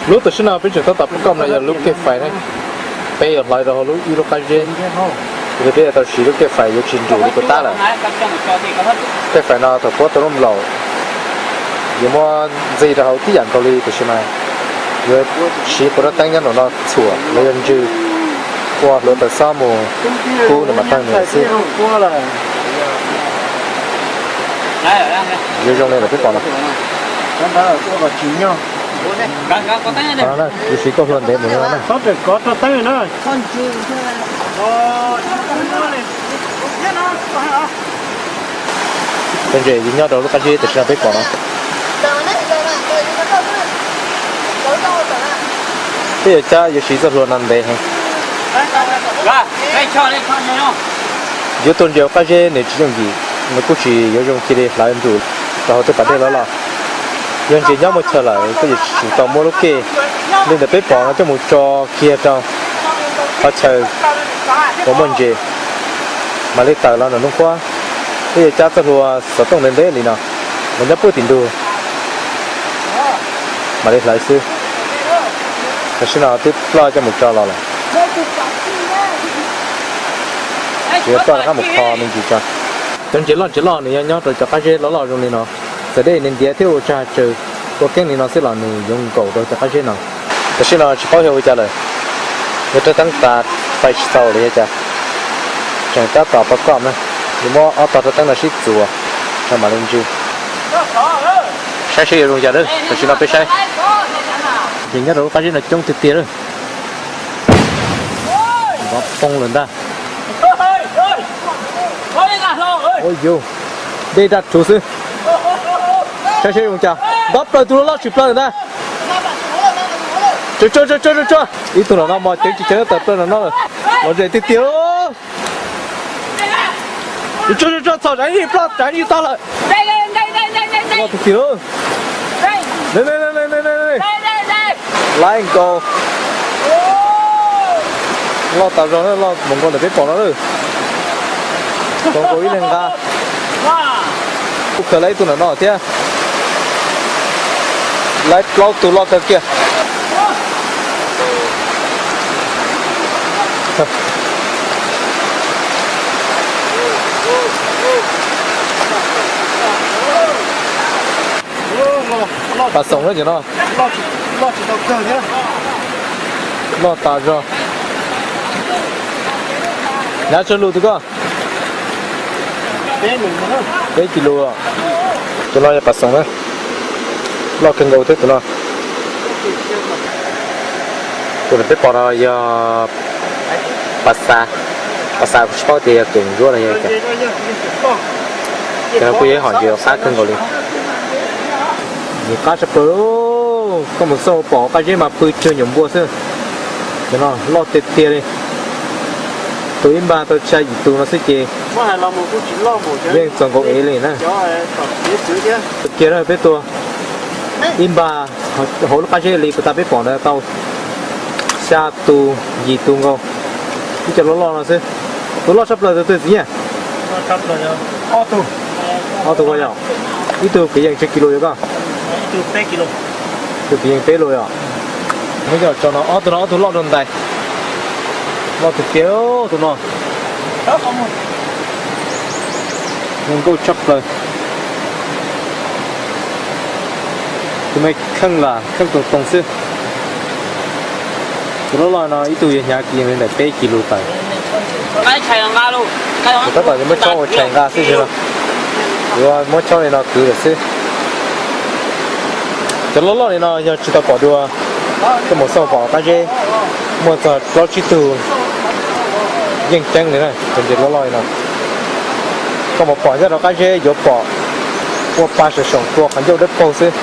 Lub tam sim no peb tseem tab tom pab koj no yog lub kej fais na. Peb yuav hlawv rau hauv lub ib lub qab zeb, yog peb yuav tau siv lub kej fais yuav tsis nrus li puas tab lawm. Kej fais no thaum puab tau lub nplaum yuav muab ntxig rau hauv tib yam nkaus li, tiam sis mas yuav siv quav rab teeb nyob nraum no txhuam los yog ntsw, ua hluav taws xob mus kub nws mam tawg nws xwb. Yuav zoo li lawm peb pom no. Yuav siv txoj hlua ntev mus li no na. Cov ntses yuav nyob rau lub qab zeb tam sim no peb pom no. Peb yuav cab yuav siv txoj hlua no ntev heev. Yuav tua ntses hauv qab zeb nws tsis yooj yim, nws kuj tsis yuav zoo cia li hlawv nrus rau hauv tej pas dej loj loj. Yog ntses nyob muaj chaw lawm koj yuav tsum tau muab lub kej li ntawm peb pom no coj mus tso kiag rau qhov chaw uas muaj ntses, mam li tawm los nram nroog Qhuab. Peb yuav cab txoj hlua xov tooj ntev ntev li no, los nyob puag tim ntug, mam li hlawv xwb. Tam sim no twb ploj coj mus tso los lawm. Tsis yuav ploj rov qab mus kho me ntsis tso. Cov ntses loj ntses loj nws yog nyob rau cov qab zeb loj loj zoo li no. Txawm dej nws ntiav thiab ua tsag tsaws ua keeb li no xwb los nws yuav nkaum rau cov qab zeb no. Tam sim no tsis paub yog ua cas lawm, yog rab teeb tas fais tsis tau los yog cas. Tseem tab tom pov kom na, yuav muab ob tog rab teeb no sib txuas, mam li ntsw. Saib seb yuav zoo cas, tam sim no peb saib. Ces nyob rau lub qab zeb no coob tiag tiag lawm. Nrov poob lawm ntag. Ua yus, dej daj rhuv xwb. Saib seb zoo cas, nrov plaws tus loj loj tshwm plaws lawm ntag. Tsuag tsuag tsuag tsuag, ib tug nram no mos ceev tsis ceev tawm plaws nram no lawm. Los ze tiag tiag. Tsuag tsuag tsuag, txhom tsam ib ploj tsam ib tog lawm. Loj tiag tiag. Laib nkaus. Loj tas zog na, loj mus nkaus ntawm peb pom no lawm. Tau nkaus ib leeg nqa. Kuj khaws laib ib tug nram no thiab. Laib plaub tug loj kawg kiag. Pas xoom na cov no. Loj tas zog. Nyav tsawg lus tus koj. Peb kis lus. Tus no yog pas xoom na. Loj kawg nkaus thiab tus no. Tus peb pom no yog pas xav. Pas xav kuv tsis paub tias yog kev ntsuab los yog cas. Ces no kuj yog ib hom ntses qab kawg nkaus li. Nws qab tshaj plaws. Koj mus xauj pom qab zeb mas pw cuag nyuam npua xwb. Cov no loj tiag tiag li. Tus ib npag tau xya yim tus no xwb ces yeej txaus nkaus ev li na. Kiag na peb tua ib npag hauv lub qab zeb li puas tas peb pom ntawd tau xya tus yim tus nkaus. Ib co loj loj no xwb. Tus loj tshaj plaws tus twg txiv Nyiaj? Ob tug yog ib tug kwv yees tsawg kis lus yog koj? Tus kwv yees peb lus yog. Muab coj tso no, ob tug no ob tug loj rau ntais. Loj tiag tiag tus no. Zoo nkauj tshaj plaws. Tus me kheej lam kheej toog toog xwb. Tus loj loj no ib tug yuav hnyav kiag li ntawm peb kis lus tawm. Tab tom yuav muab chob ua tshais nqa xwb no. Yuav muab chob li no kwv lawm xwb. Cov loj loj li no yog tsis tau pom dua, koj mus xauj pom qab zeb muaj txog plaub tsib tug yeej ceeb li na, cov ntses loj loj li no. Koj mus pom nyob rau qab zeb yuav pom ua pa saum saum tua qhov ncauj dawb paug xwb.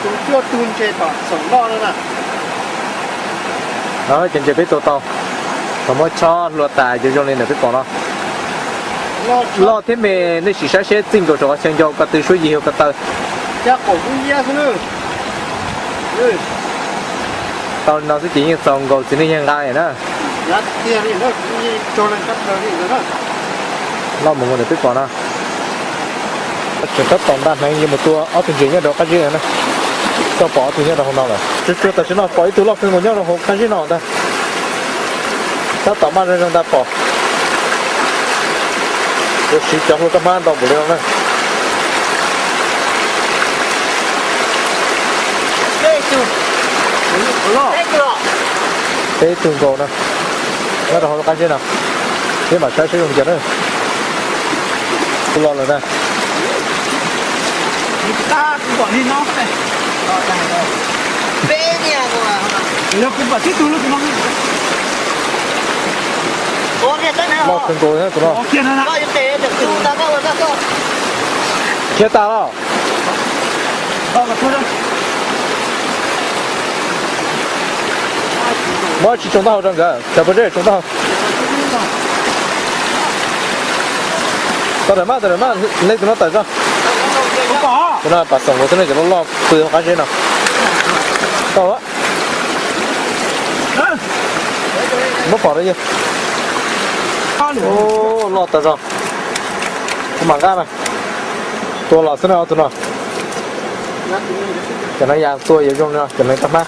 Tus cuaj tug ntses tom xoom loj no na. Cov ntses peb tua tau, tau muab chob hlua tas yuav zoo li ntawm peb pom no. Loj thiab me, nej sim saib seb txij nkaus saum qhov chaw ncau ko tw suab yig hauv ko taw. Tau li no xwb ces yeej txaus nkaus txiv neej yawg nqa li na. Loj mus nkaus ntawm peb pom no. Tseem tab tom nta hneev yuav mus tua ob tug ntses nyob rau qab zeb no na. Tau pom ob tug nyob rau hauv no lawm. Tsuag tsuag tam sim no pom ib tug loj kawg nkaus nyob rau hauv qab zeb no ntag. Tab tom maj zoo zoo ntag pom. Yuav siv cov hlua kab hmab ntau npaum li no na. Peb tug nkaus no nyob rau hauv lub qab zeb no. Peb mam saib seb zoo li cas na. Kuv los lawm ntag. Loj kawg nkaus tus no. Khiav tas los. Muab tsis tsoom taub hau rau nkawd, cov pob zeb tsoom taub hau. Tau dawm maj, tau dawm maj, nej tus no tawm tso. Tus no pas xoom los xwb, nej cov loj loj pw hauv qab zeb no. Tau a. Muab pom rau yawg. Loj tas zog. Kuv mam nqa na. Tua los xwb na ob tug no. Cov no yog tua yuav zoo li no, cov no kab hmab.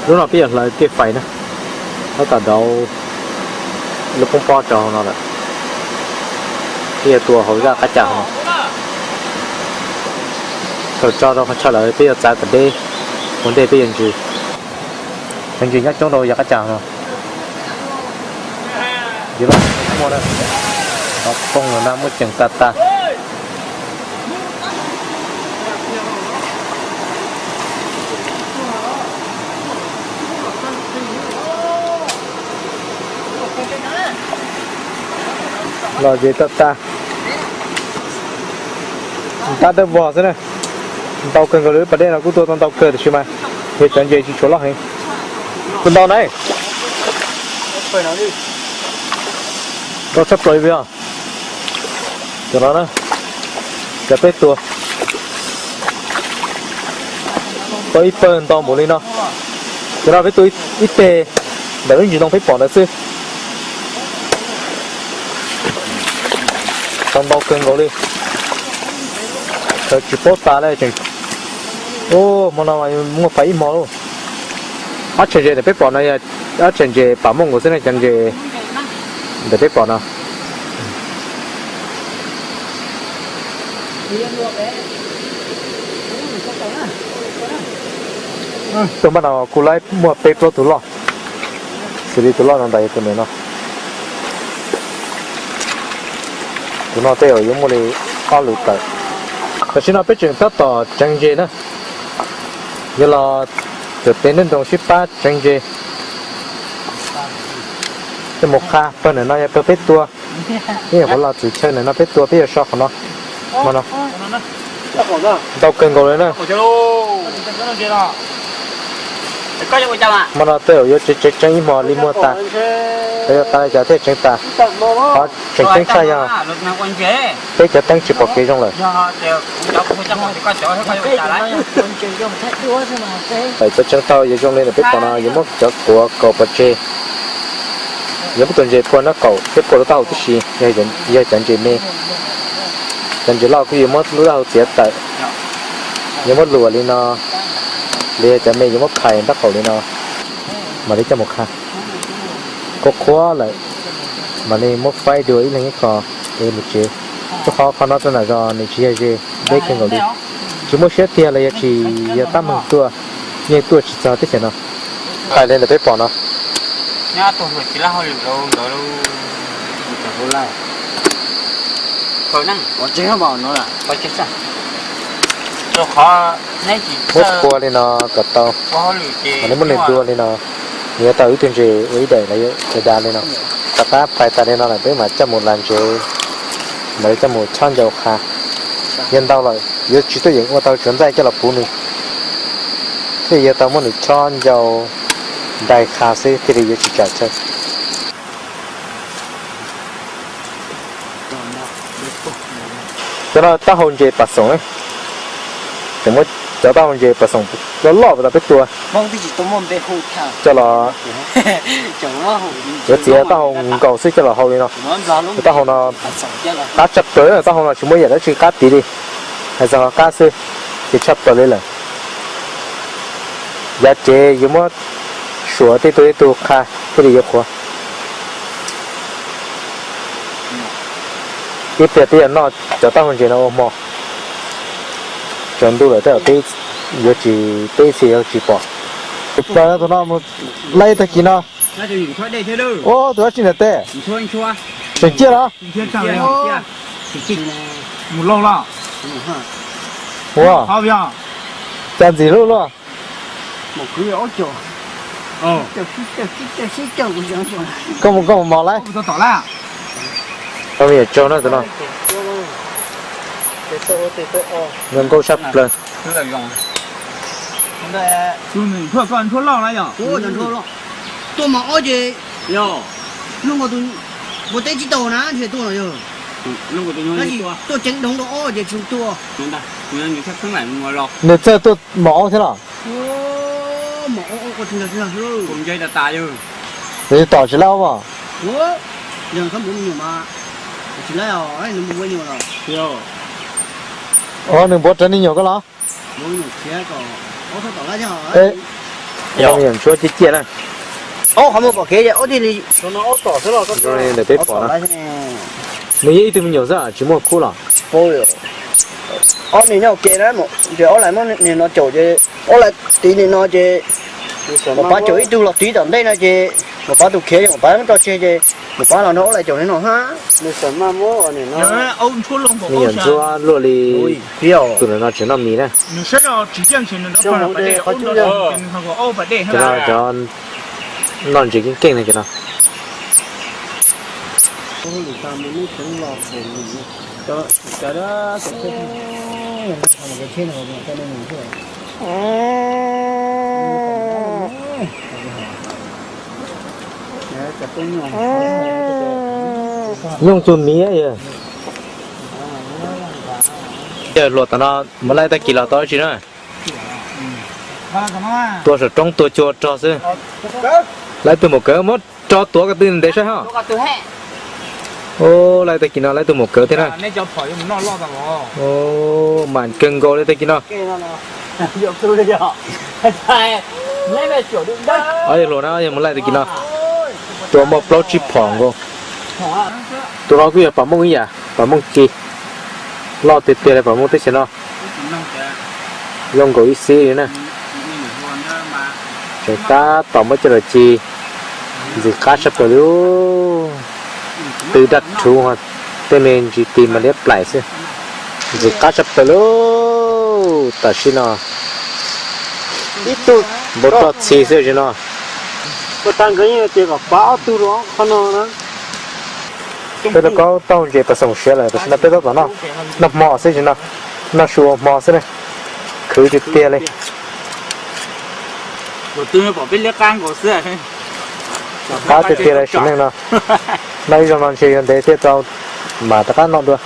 Lub no peb yuav hlawv tej fais na, tab tom dauv lub poob pob rau hauv no lawm. Peb yuav tua hauv zaj qab cas hauv no. Thaum tso rau qhov chaw lawm peb yuav txav kom deb, ua ntej peb yuav ntsws. Cov ntses nyob coob rau yav qab cas no. Yog muaj na, qhov poob los na muaj ceem tas tas. Los ze tag tag. Tab dawb vog xwb na. Ntau kawg nkaus li, lub pas dej no kuj tua tau ntau kawg tiam sis mas yog cov ntses tsis tshua loj heev. Tus ntau na. Ntau tshaj plaws li os. Cov no na, cov peb tua tau ib pawg ntau npaum li no. Cov no peb tua ib teg ntawm lub ntsis ntoo peb pom ntawd xwb. Tau ntau kawg nkaus li. Tsis paub tas li tseem. Ub, hmo no muaj pais ib hmo lauj. Ob tshais ntses ntawm peb pom no yog ob tshais ntses pam muaj nkaus xwb ne, cov ntses ntawm peb pom no. Tus npaj no kuj laib muaj peb plaub tus loj, xws li tus loj no ntawm yog tus nws no. Tus no tej zaum yuav muaj li ob lus tawm. Tam sim no peb tseem tab tom tseev ntses na, yog los cov peb nroog sib pab tseev ntses. Coj mus qha pawg ntawm no yog pawg peb tua. Ib nyuam qhuav los txwm chaw ntawm no peb tua peb yuav so qhov no. Hmo no ntau kawg nkaus li na. Hmo no tej zaum yuav tseev tseev ib hmo li muag tas, yuav tas li cas thiaj tseev tas. Qhov tseem ceeb tshaj yog peb cov teeb tsis pom kev zoo lawm. Txawm tseev tau yuav zoo li ntawm peb pom no yuav muab cov kuav kaus pov tseg, yuav muab tus ntses phua nraub qaum thiab phua lub taub hau tib si, yog cov ntses me. Cov ntses loj kuj yuav muab lub taub hau txiav tawm, yuav muab luam li no, los yog cov me yuav muab phais nraub qaum li no, mam li coj mus qha. Qhuav qhuav lawm, mam li muab faib dua ib leeg ib qho es mus tsev. Rau qhov qhov no rau nram zos nws tsis yog ze, deb kawg nkaus li. Tsis muaj siab tiag los yog tsis yog tab meeg tuaj, yeej tuaj tsis txog teb chaws no. Qha li ntawm peb pom no. Muab phua li no kom tau, mam li muab nws dua li no, nws yuav tau ib tug ntses ua ib daim los yog dav dav li no. Tom qab phais tas li no lawm peb mam coj mus las ntsev, mam li coj mus chob ncau qha. Yog ntau lawm yuav tsis tuaj yeem ua tau tsuav ntxaij coj los puv nws, thiaj yuav tau muab nws chob ncau nrai qha xwb thiaj li yuav tsis tsam chaw. Cov no taub hau ntses pas xoom, tseem muab cov taub hau ntses pas xoom loj loj pas tas peb tua coj los, yuav txiav taub hau nkaus xwb coj los hau li no. Cov taub hau no qab tshaj plaws, taub hau no tsis muaj yam dab tsi qab tid li, hais txog qab xwb ces tshaj plaws li lawm. Yav cev yuav muab suav tej tug tej tug qha thiaj li yuav qhuav. Ib pliag peb yuav noj cov taub hau ntses no ua hmo. Tsaus ntuj lawm tej zaum peb yuav tsis, peb ib txhia yuav tsis pom. Tus plaws no tus no mus laij tag kis no. Ub, tus dab tsi ntawm teb? Tseem ciaj los? Ua, cas ntxim hlub luaj. Koj mus, koj mus mos lawm. Koj me nyuam tsaug na tus no. Zoo nkauj tshaj plaws. Tuaj mos ob ces, ua teb tsis tau na, ntshe tuaj no yog. Tab sis tuaj ceev dhoov rau ob ces tsis tuaj. Nws txawj tuaj mos ob thiab los? Nws tom tsis laib ob mas. Os, nws npuav rawv me nyuam koj los? Me nyuam ntsuab ciaj ciaj na. Ob qhov muag pom kev ob thiaj li. Zoo li ntawm peb pom na. Nws yog ib tug me nyuam xwb tsis muaj khub los? Ob niag nyob ua ke na, ces ob lais muab niag no caum ces ob lais tiv niag no ces Maiv Pov caum ib tug los tiv tom ntej no ces Maiv Pov tus khiav ces Maiv Pov muab tso tseg ces Maiv Pov los nrog ob lais caum li no hab. Me nyuam ntsuab luaj li tus ntawm no tseem noj mis na. Cov no cov noj ntses keej keej na cov no. Nyooj tug miv yog. Yawg hluas tom no mus laij tag kis los tau dab tsi na? Tua saum roob tua cua rog xwb. Laij tug maum kawv muab tso tuav ko tw ntev saib hos. Laij tag kis no laij tug maum kawv thiab na. Mam kawg nkaus li tag kis no. Ob yawg hluas na, ob yawg mus laij tag kis no. Tua muaj plaub tsib phom nkaus. Tus no kuj yog pam mooj ib yam, pam mooj ci. Loj tiag tiag li pam mooj teb chaws no. Zoo nkaus ib xib li na. Tseem tab tom muab coj los ci. Ntxim qab tshaj plaws li. Tw daj rhuv, tej me ntsis tis mas liab plaim xwb. Ntxim qab tshaj plaws li. Tam sim no ib tug npau roj txhi xwb tam sim no. Peb rov qab taug ntses pas xoom siav lawm, tam sim no peb tab tom noj hmo xwb tam sim no. Noj su ua hmo xwb na. Khwv tiag tiag li. Qab tiag tiag li sim neej no. Noj ib zaug no ntshe yuav ntev thiaj tau mam rov qab noj dua.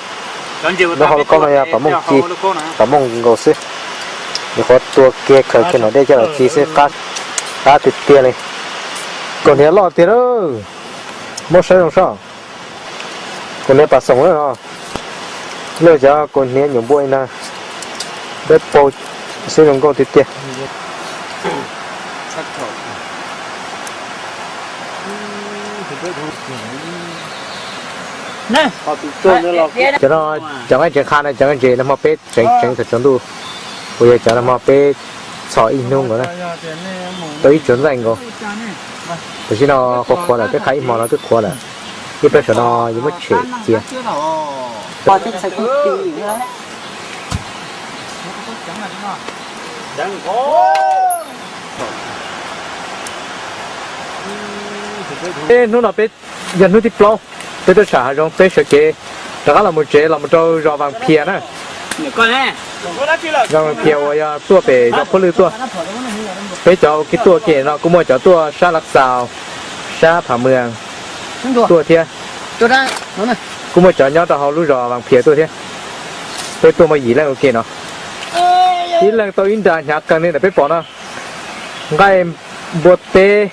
Lub hauv lub koob no yog pam mooj ci, pam mooj nkaus xwb. Nyuam qhuav tua kiag khaws kiag nom dej coj los ci xwb, qab tiag tiag li. Kaus hniav loj tiag lawm, muab saib zoo soj. Kaus hniav pas xoom na, luaj cov kaus hniav nyuam npua li na. Dawb paug xwb zoo nkauj tiag tiag. Cov no cov nqaij ntsev qha na, cov nqaij ntsev nag hmo peb tseev tseev thaum tsaus ntuj, uas yog cov nag hmo peb txhom ib hnub nkaus na, tau ib tsuas ntxaij nkaus. Tam sim no qhuav qhuav lawm, peb qha ib hmo no twb qhuav lawm. Ib plab saum no yuav muab tshem cia. Hnub no peb yog hnub thib plaub, peb tuaj sam hav zoov, peb sawv kev rov qab los mus tsev los mus rau zos Vas Phias na. Zos Vas Phias uas yog tuaj pem zos Phuab Lwj tuaj. Peb cov ua kev tuaj ke no kuj muaj cov tuaj sab Lav Xaus, sab Pham Mwas tuaj thiab. Kuj muaj cov nyob rau hauv lub zos Vas Phias tuaj thiab. Peb tuaj muaj yim leej ua ke no. Ib leeg tau ib nra hnyav qees li ntawm peb pom no. Nqaij npua teb,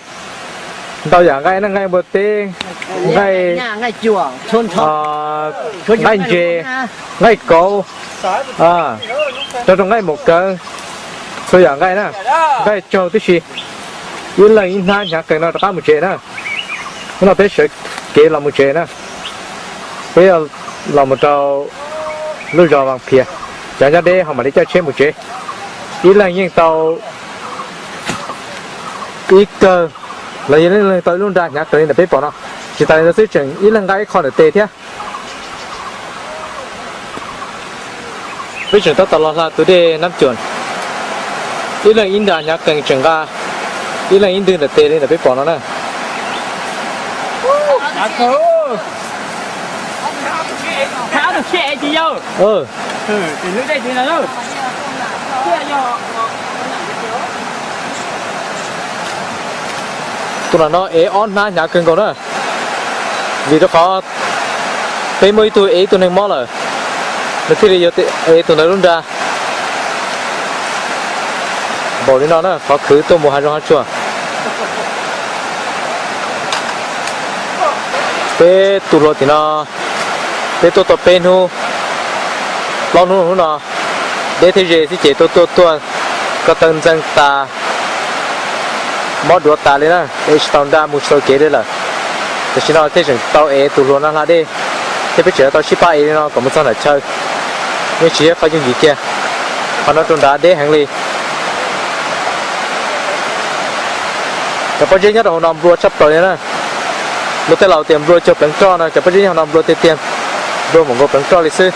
ntau yam nqaij na, nqaij npua teb, nqaij, nqaij ntses, nqaij kauv, rau rau nqaij maum kawv, txhua yam nqaij na, nqaij tsaug tib si. Ib leeg ib hnab hnyav qees no rov qab mus tsev na. Hnub no peb sawv kev los mus tsev na. Peb los mus rau lub zos Vas Phias, cov nyob deb ho mam li caij tsheb mus tsev. Ib leeg yeej tau ib kawg los yog ib leeg tau ib lub nra hnyav qees li ntawm peb pom no. Tsis tas li ntawd xwb tseem ib leeg nqa ib qho ntawm tes thiab. Peb tseem tab tom los hla tus dej Nab Cuam, ib leeg ib nra hnyav qees tseem nqa ib leeg ib ntwg ntawm tes li ntawm peb pom no na. Tus no no ev ob hnab hnyav kawg nkaus na, vim rau qhov peb muaj ib tug ev ib tug neeg mob lawm, nws thiaj li yuav ev tus ntawd lub nra. Npaum li no na qhov khwv tuaj mus hav zoov hav tsuag. Peb tus hluas tim no, peb tuaj tau peb hnub plaub hnub, hnub no deb thiab ze xwb ces tuaj tuaj tuaj ko taw ntxeev tas, mob duav tas li na, ev tsis tau nra mus tsis tau kev li lawm. Tam sim no thiaj tseem tau ev tus hluas no hla dej, thiab peb tseem yuav tau sib pab ev li no kom mus txog nram chaw. Yeej tsis yog qhov yooj yim kiag, qhov no rau nrad deb heev li. Cov pob zeb nyob rau hauv no nplua tshaj plaws li na. Luag tej laus tias nplua cuag pleev roj no, cov pob zeb nyob hauv no nplua tiag tiag, nplua mus nkaus pleev roj li xwb.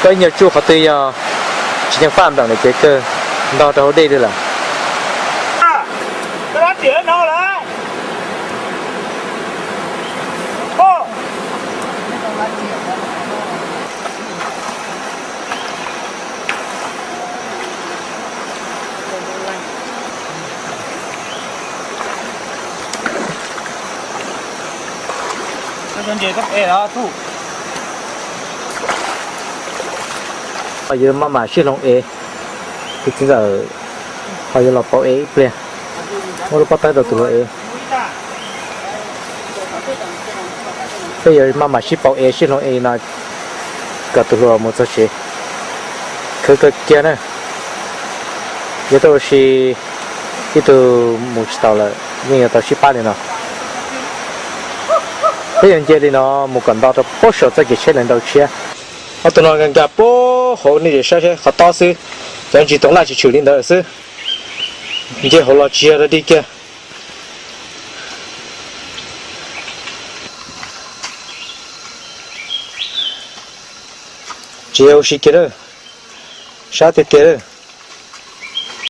Koj ib nyuag tsuj qhov twg yog tsis ceev faj npleem lawm ces kawg ntog rau hauv dej li lawm. Ho yuav maj mam sib hloov ev, tus txiv ntxawm ho yuav los pauv ev ib pliag, muab lub pob tawb rau tus hluas ev. Peb yuav maj mam sib pauv es sib hloov es no kom tus hluas mus txog tsev. Khwv kawg kiag na. Yog tuaj ua si ib tug mus tsis taus lawm yeej yuav tau sib pab li no. Peb yuav nce li no mus kom nto rau puag saum txoj kev tsheb lawv ntaus tshiab. Ob tug no nkag nkag puag hauv, nej saib saib qhov tob xwb, cov ntsis toov laj tshwm tshwm li ntawd xwb. Nce hauv los tsis yog dog dig kiag. Tsis yog ua si kiag lawm, sab tiag tiag lawm.